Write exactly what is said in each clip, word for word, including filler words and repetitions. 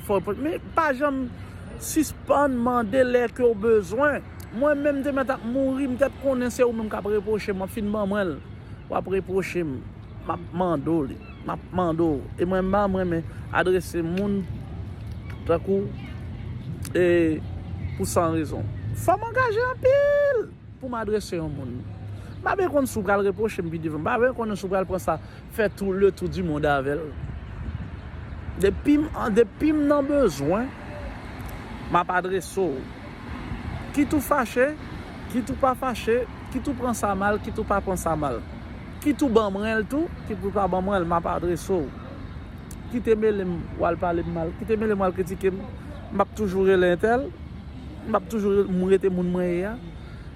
Fò, men pa janm sispann mande lè ke w bezwen. Mwen menm, m te mèt ap mouri, m tèt konnen se ou menm k ap repwoche m, w ap fin ban mwen l. W ap repwoche m. M ap mande w li. M ap mande w. E mwen menm, m renmen adrese moun tankou e pou san rezon. Fò m angaje anpil pou m adrese yon moun. M pa ben konn si w pral repwoche m pi devan. M pa ben konnen si w pral pran sa, fè tou le tour du monde avè l. Depi m, depi m nan bezwen, m ap adrese w. Kit ou fache, kit ou pa fache, kit ou pran sa mal, kit ou pa pran sa mal. Kit ou ban mwen l tou, kit ou pa ban mwen l, m ap adrese w. Kite mele m w al pale m mal, kite mele m w al kritike m, m ap toujou rele entèl, m ap toujou m rete moun mwen ye a,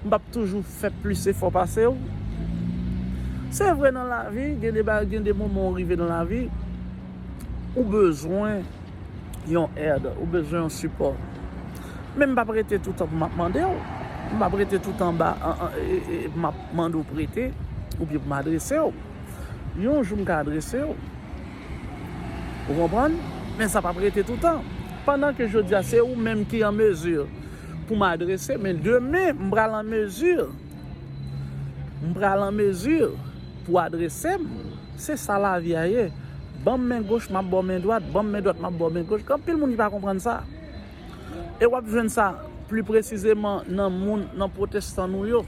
m ap toujou fè plis efò pase w. Se vre, nan lavi, gen de ba- gen de moman ou rive nan lavi, ou bezwen yon èd, ou bezwen yon sipò. Men m p ap rete toutan pou m ap mande w. M p ap rete toutan ba, an- an- e- e- pou m ap mande w prete, oubyen pou m adrese w. Yon jou m ka adrese w. Ou konprann? Men sa p ap rete toutan. Pandan ke jodi a, se ou menm ki an mezi pou m adrese, men demen, m pral an mezi. M pral an mezi pou adrese m. Se sa lavi a ye. Ban m men goch, m ap ba w men dwat. Ban m men dwat, m ap ba w men goch. Gen anpil moun ki pa konprann sa. E w ap jwenn sa pli presizeman nan moun, nan pwotestan nou yo.